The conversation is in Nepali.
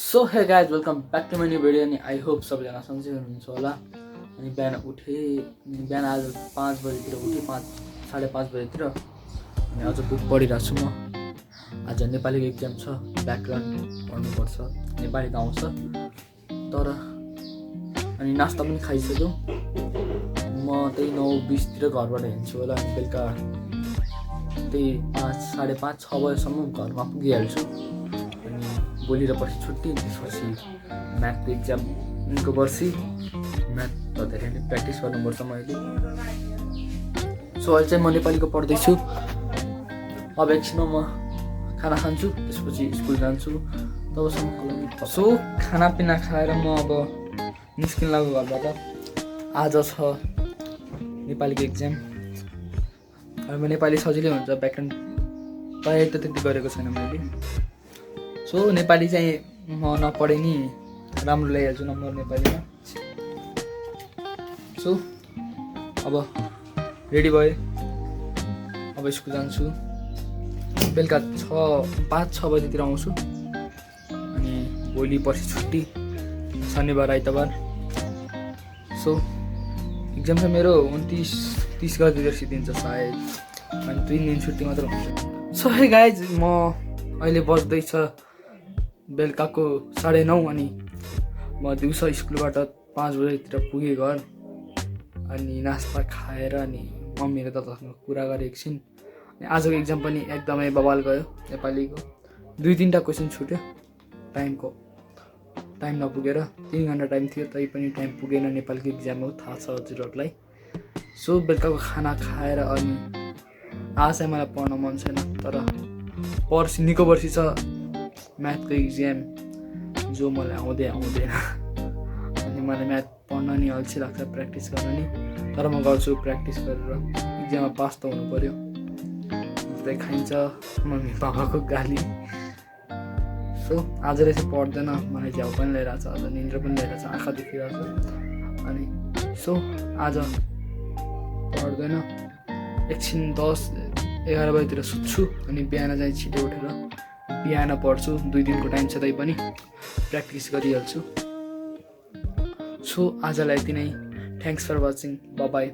So hey guys welcome back to my new video. अनि आई होप सबैजना सन्चै हुनुहुन्छ होला। अनि बिहान आज 5 बजीतिर उठेँ, 5:30 बजीतिर। अनि अझ बुक पढिरहेको छु म। आज नेपालीको एक्जाम छ, व्याकरण पढ्नुपर्छ, नेपाली त आउँछ तर। अनि नास्ता पनि खाइसक्यो। म त्यही 9:20तिर घरबाट हिँड्छु होला। अनि बेलुका त्यही 5, 5:30, 6 बजीसम्म घरमा पुगिहाल्छु। भोलि र पर्सि छुट्टी, त्यसपछि म्याथको एक्जामको पर्सि म्याथ त धेरै नै प्र्याक्टिस गर्नुपर्छ मैले। सो अहिले चाहिँ म नेपालीको पढ्दैछु। अब एकछिनमा म खाना खान्छु, त्यसपछि स्कुल जान्छु। तबसम्म सो खानापिना खाएर म अब निस्किन लाग्यो घरबाट। आज छ नेपालीको एक्जाम। अब नेपाली सजिलै हुन्छ, व्याकरण तयारी त त्यति गरेको छैन मैले। सो नेपाली चाहिँ म नपढे नि राम्रो ल्याइहाल्छु नम्बर नेपालीमा। सो अब रेडी भएँ, अब स्कुल जान्छु। बेलुका 5-6 बजीतिर आउँछु। अनि भोलि पर्सि छुट्टी, शनिबार आइतबार। सो एक्जाम चाहिँ मेरो 29-30 गतितिर सिद्धिन्छ सायद। अनि 3 दिन छुट्टी मात्र हुन्छ। सो हे गाइज, म अहिले बज्दैछ बेलुकाको 9:30। अनि म दिउँसो स्कुलबाट 5 बजीतिर पुगेँ घर। अनि नास्ता खाएर अनि मम्मी र दादासँग कुरा गरेँ एकछिन। अनि आजको एक्जाम पनि एकदमै बवाल गयो नेपालीको। 2-3टा क्वेसन छुट्यो टाइम नपुगेर। 3 घन्टा टाइम थियो तै पनि टाइम पुगेन। नेपालीको एक्जाम हो, थाहा छ हजुरहरूलाई। सो बेलुकाको खाना खाएर अनि आज चाहिँ मलाई पढ्न मन छैन, तर निको पर्सि छ म्याथको एक्जाम, जो मलाई आउँदैन। अनि मलाई म्याथ पढ्न नि अल्छी लाग्छ, प्र्याक्टिस गर्न नि। तर म गर्छु प्र्याक्टिस गरेर, एक्जाममा पास त हुनु पऱ्यो। त्यही खाइन्छ मम्मी पापाको गाली। सो आजले चाहिँ पढ्दैन, मलाई झ्याउ पनि ल्याइरहेको छ, अझ निन्द्रा पनि ल्याइरहेको छ, आँखा दुखिरहेको छ। अनि सो आज पढ्दैन, एकछिन 10-11 बजीतिर सुत्छु। अनि बिहान चाहिँ छिटो उठेर बिहान पढ्छु। 2 दिनको टाइम छ, तै पनि प्र्याक्टिस गरिहाल्छु। सो आजलाई यति नै। Thanks for watching, bye by.